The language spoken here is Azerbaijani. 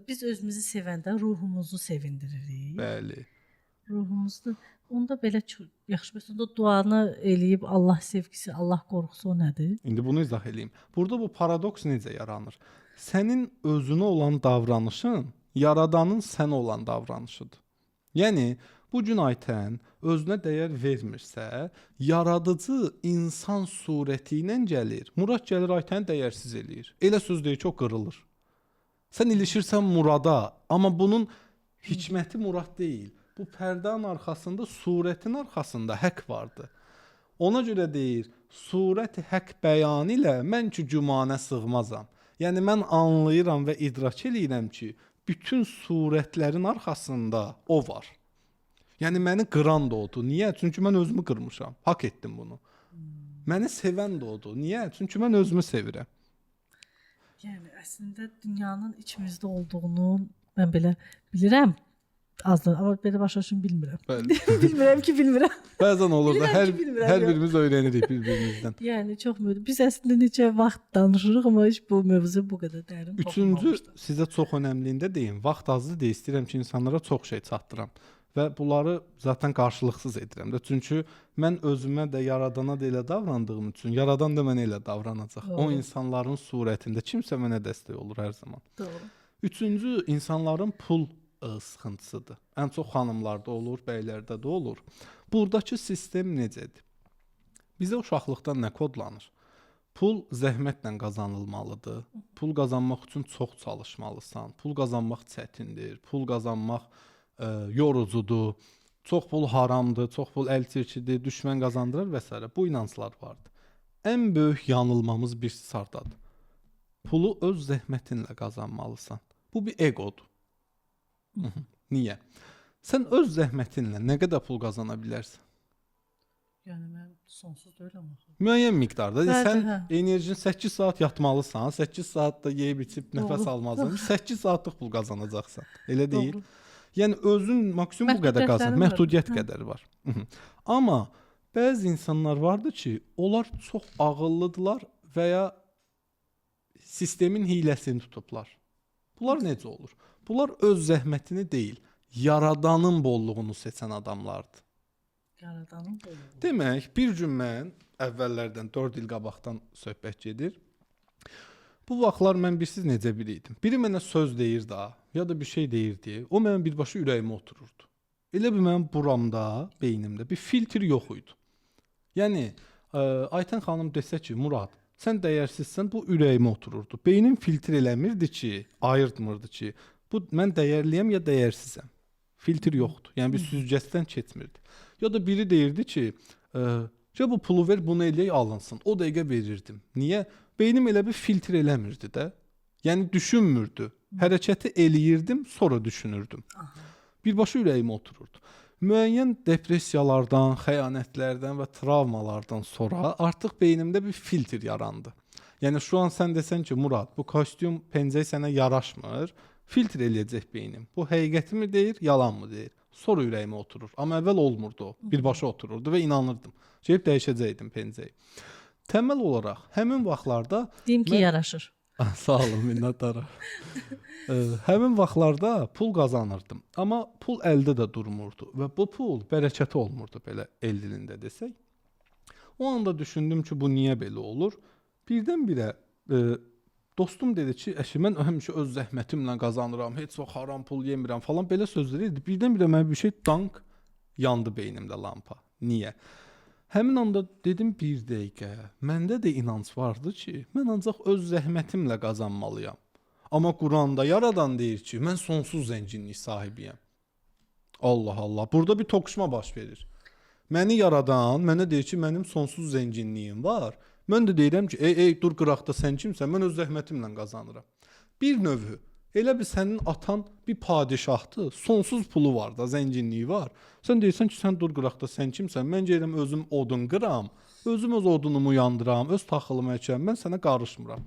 Biz özümüzü sevəndə ruhumuzu sevindiririk. Bəli. Ruhumuzu onda belə çox yaxşı, bəs onda duanı eləyib Allah sevgisi, Allah qorxusu o nədir? İndi bunu izah eləyim. Burada bu paradoks necə yaranır? Sənin özünə olan davranışın yaradanın sənə olan davranışıdır. Yəni bu gün Aytən özünə dəyər vermirsə, yaradıcı insan surəti ilə gəlir. Murad gəlir Aytəni dəyərsiz eləyir. Elə söz deyir ki, o qırılır. Sən ilişirsən Murada, amma bunun hikməti Murad deyil. Bu pərdənin arxasında, surətin arxasında haqq vardı. Ona görə deyir, surət haqq bəyanı ilə mən ki gümanə sığmazam. Yəni mən anlayıram və idrak eləyirəm ki, bütün surətlərin arxasında o var. Yəni məni qıran da odur. Niyə? Çünki mən özümü qırmışam. Haqq etdim bunu. Məni sevən də odur. Niyə? Çünki mən özümü sevirəm. Yəni əslində dünyanın içimizdə olduğunu mən belə bilirəm azdan, amma belə başa düşün bilmirəm. Bəli. Bilmirəm ki, bilmirəm. Bəzən olur da Bilirəm hər ki, bilmirəm, hər yox. birimiz öyrənirik bir-birimizdən. Yəni çox mühüm. Biz əslində neçə vaxt danışırıq, amma heç bu mövzu bu qədər dərin Üçüncü, toxunmamışdı. sizə çox önəmliyində deyim. Vaxt azdır deyə istəyirəm ki, insanlara çox şey çatdıram və bunları zaten qarşılıqsız edirəm də. Çünki mən özümə də, yaradana da elə davrandığım üçün yaradan da mənə elə davranacaq. O Doğru. insanların surətində kimsə mənə dəstək olur hər zaman. Doğru. Üçüncü, insanların pul sıxıntısıdır. Ən çox xanımlarda olur, bəylərdə də olur. Buradakı sistem necədir? Bizə uşaqlıqdan nə kodlanır? Pul zəhmətlə qazanılmalıdır. Pul qazanmaq üçün çox çalışmalısan. Pul qazanmaq çətindir. Pul qazanmaq yorucudur. Çox pul haramdır, çox pul əl çirkidir, düşmən qazandırır və s. Bu inanclar vardı. Ən böyük yanılmamız bir hardadır? Pulu öz zəhmətinlə qazanmalısan. Bu bir egodur. Hı -hı. Niyə? Sən öz zəhmətinlə nə qədər pul qazana bilərsən? Yəni mən sonsuz deyiləm axı. Müəyyən miqdarda. Bəli, Sən hə. enerjin 8 saat yatmalısan, 8 saat da yeyib içib nəfəs almalısan. 8 saatlıq pul qazanacaqsan. Elə deyil. Doğru. Yəni özün maksimum bu qədər qazan, Məhdudiyyətlərin var. məhdudiyyət Hə. qədəri var. Hı -hı. Amma bəzi insanlar vardı ki, onlar çox ağıllıdılar və ya sistemin hiyləsini tutublar. Bunlar necə olur? Bunlar öz zəhmətini deyil, yaradanın bolluğunu seçən adamlardır. Yaradanın bolluğu. Demək, bir gün mən əvvəllərdən 4 il qabaqdan söhbət gedir. Bu vaxtlar mən bilirsiz necə biri idim. Biri mənə söz deyir da, ya da bir şey deyirdi. O mənim birbaşa ürəyimə otururdu. Elə bir mənim buramda, beynimdə bir filtr yox idi. Yəni Aytən xanım desə ki, Murad, sən dəyərsizsən, bu ürəyimə otururdu. Beynim filtr eləmirdi ki, ayırdmırdı ki, bu mən dəyərliyəm ya dəyərsizəm. Filtr yoxdur. Yəni bir süzgəcdən keçmirdi. Ya da biri deyirdi ki, "Gəl bu pulu ver, bunu eləyək alınsın." O dəqiqə verirdim. Niyə? Beynim elə bir filtr eləmirdi də. Yəni düşünmürdü. Hərəkəti eləyirdim, sonra düşünürdüm. Aha. Birbaşa ürəyimə otururdu. Müəyyən depressiyalardan, xəyanətlərdən və travmalardan sonra artıq beynimdə bir filtr yarandı. Yəni şu an sən desən ki, Murad, bu kostyum pencək sənə yaraşmır, filtr eləyəcək beynim. Bu həqiqətimi deyir, yalanmı deyir? Sonra ürəyimə oturur. Amma əvvəl olmurdu o. Birbaşa otururdu və inanırdım. Gəlib dəyişəcəkdim pencəyi. Təməl olaraq həmin vaxtlarda Deyim ki, mən yaraşır. Sağ olun, minnətdaram. Həmin vaxtlarda pul qazanırdım. Amma pul əldə də durmurdu və bu pul bərəkəti olmurdu belə el dilində desək. O anda düşündüm ki, bu niyə belə olur? Birdən-birə dostum dedi ki, əşi mən həmişə öz zəhmətimlə qazanıram, heç vaxt haram pul yemirəm falan belə sözlər idi. Birdən-birə mənə bir şey dank yandı beynimdə lampa. Niyə? Həmin anda dedim bir dəqiqə, məndə də inanc vardı ki, mən ancaq öz zəhmətimlə qazanmalıyam. Amma Quranda yaradan deyir ki, mən sonsuz zənginlik sahibiyəm. Allah Allah, burada bir toqquşma baş verir. Məni yaradan mənə deyir ki, mənim sonsuz zənginliyim var. Mən də deyirəm ki, ey ey dur qıraqda sən kimsən? Mən öz zəhmətimlə qazanıram. Bir növü elə bir sənin atan bir padişahdır, sonsuz pulu var da, zənginliyi var. Sən deyirsən ki, sən dur qıraqda sən kimsən? Mən gedirəm özüm odun qıram, özüm öz odunumu yandıram, öz taxılımı əkəm, mən sənə qarışmıram.